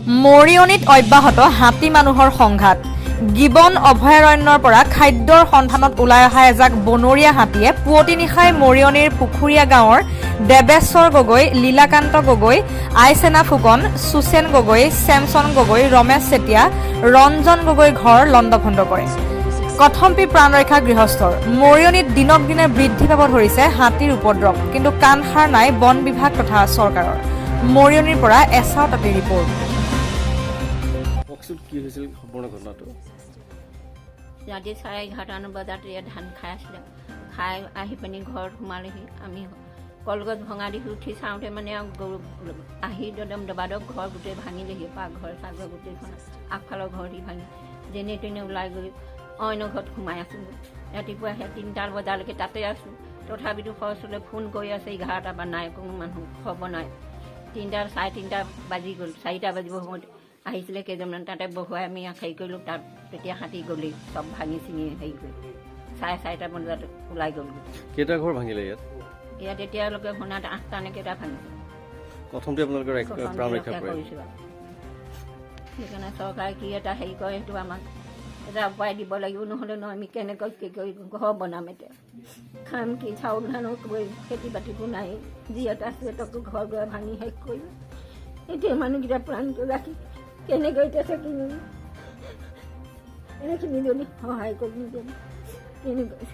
মৰিয়নিত অব্যাহত হাতী মানুহৰ সংঘাত। গিবন অভয়াৰণ্যৰ পৰা খাদ্যৰ সন্ধানত ওলাই অহা এজাক বনৰীয়া হাতীয়ে পুৱতি নিশাই মৰিয়নিৰ পুখুৰীয়া গাঁৱৰ দেৱেশ্বৰ গগৈ, লীলাকান্ত গগৈ, আইচেনা ফুকন, সুচেন গগৈ, চেমছন গগৈ, ৰমেশ চেতিয়া, ৰঞ্জন গগৈ ঘৰ লণ্ডভণ্ড কৰে। কথমপি প্ৰাণৰক্ষা গৃহস্থৰ। মৰিয়নিত দিনক দিনে বৃদ্ধি পাব ধৰিছে হাতীৰ উপদ্ৰৱ। কিন্তু কাণসাৰ নাই বন বিভাগ তথা চৰকাৰৰ। মৰিয়নিৰ পৰা এছাও তাঁতীৰ ৰিপৰ্ট। কওকচোন, কি হৈছিল সম্পূৰ্ণ ঘটনাটো? ৰাতি 11:30টামান বজাত ইয়াত ধান খাই আছিলে। খাই আহি পিনি ঘৰত সোমালেহি। আমি কলগছ ভঙা দেখি উঠি চাওঁতে মানে আৰু গৰু আহি একদম দবাদব ঘৰ গোটেই ভাঙিলেহি। পাকঘৰ চাকঘৰ গোটেইখন, আগফালৰ ঘৰ দি ভাঙি যেনে তেনে ওলাই গৈ অন্য ঘৰত সোমাই আছোঁ। ৰাতিপুৱা সেই 3টা বজালৈকে তাতে আছোঁ। তথাপিতো ফৰেষ্টলৈ ফোন কৰি আছে, 11টা বা নাই, কোনো মানুহ খবৰ নাই। 3টা 3:30 বাজি গ'ল। 4টা বাজিব সময়ত আহিছিলে কেইজনমান, তাতে বহুৱাই আমি হেৰি কৰিলোঁ। তাত তেতিয়া হাতী গ'লেই, চব ভাঙি চিঙি হেৰি কৰি 4:30 বজাত ওলাই গ'লগৈ। কেইটা ঘৰ ভাঙিলে ইয়াত? ইয়াত এতিয়ালৈকে শুনাত আঠটা নে কেইটা ভাঙিছে। প্ৰথমতে আপোনালোকে প্ৰাণ ৰক্ষা ৰক্ষা কৰে কৰিছোঁ আৰু সেইকাৰণে চৰকাৰে কি এটা হেৰি কৰে, সেইটো আমাক এটা উপায় দিব লাগিব। নহ'লে ন আমি কেনেকৈ কি কৰি ঘৰ বনাম? এতিয়া খাম কি? চাউল ধানো খেতি বাতিবোৰ নাই। যি এটা আছে তাকো ঘৰ দুৱাৰ ভাঙি শেষ কৰিলে। এতিয়া মানুহকেইটা প্ৰাণটো ৰাখি কেনেকৈ এতিয়া থাকিম? এইখিনি যদি সহায় কৰি নিদিয়ে, কেনেকৈ?